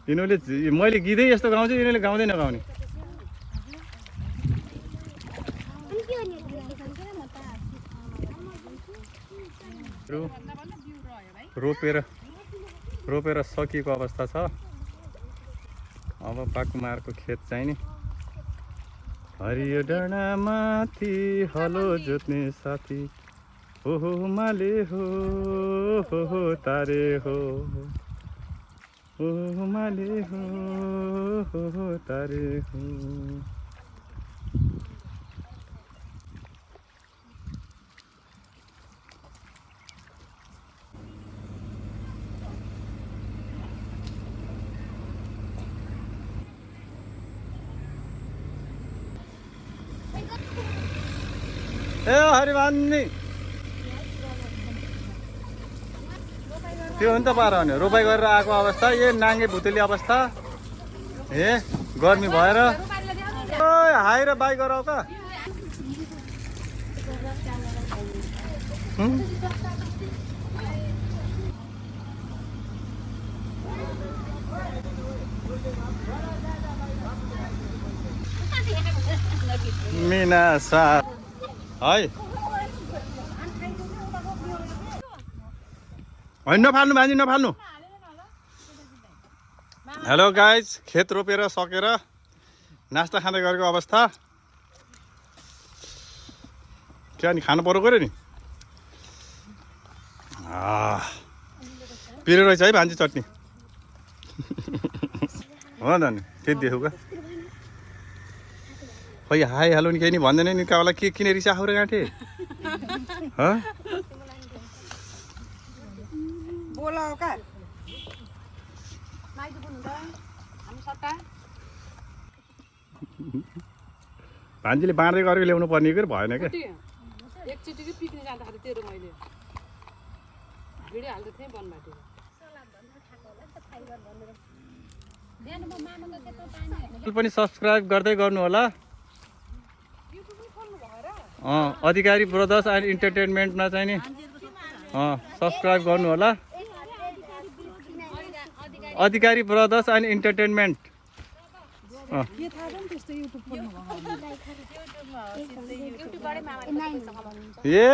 यिनीहरूले मैले गीतै यस्तो गाउँछु, यिनीहरूले गाउँदै नगाउने। रोपेर सकिएको अवस्था छ। अब बाकुमारको खेत चाहिँ नि हरियो डाँडा माथि हलो जोत्ने साथी हो माले हो तारे हो माले हो तारे हो। ए हरिभान्नी त्यो हो नि त पारा भने रोपाइ गरेर आएको अवस्था, ए नाङ्गे भुतेली अवस्था, ए गर्मी भएर हाई र बाई गराउ त। मिना सा है होइन, नफाल्नु भान्जी नफाल्नु। हेलो गाइज, खेत रोपेर सकेर नास्ता खाँदै गरेको अवस्था। क्या नि खानु पर्यो गयो नि। पिरो रहेछ है भान्जी चटनी। हो त नि, त्यति देखौ क्या। खै हाई हेलो नि केही नि भन्दैन नि, कावालाई के किन रिसाएको र गाँठे भान्जीले बाँड्दै गरेको ल्याउनु पर्ने कि भएन क्या। एकचोटि पिक्निक जाँदाखेरि तेरो मैले भिडियो हाल्दै थिएँ बनबाटो। पनि सब्सक्राइब गर्दै गर्नु होला। अधिकारी ब्रदर्स एन्ड इन्टरटेनमेन्टमा चाहिँ नि सब्सक्राइब गर्नु होला। अधिकारी ब्रदर्स एन्ड इन्टरटेनमेन्ट। ए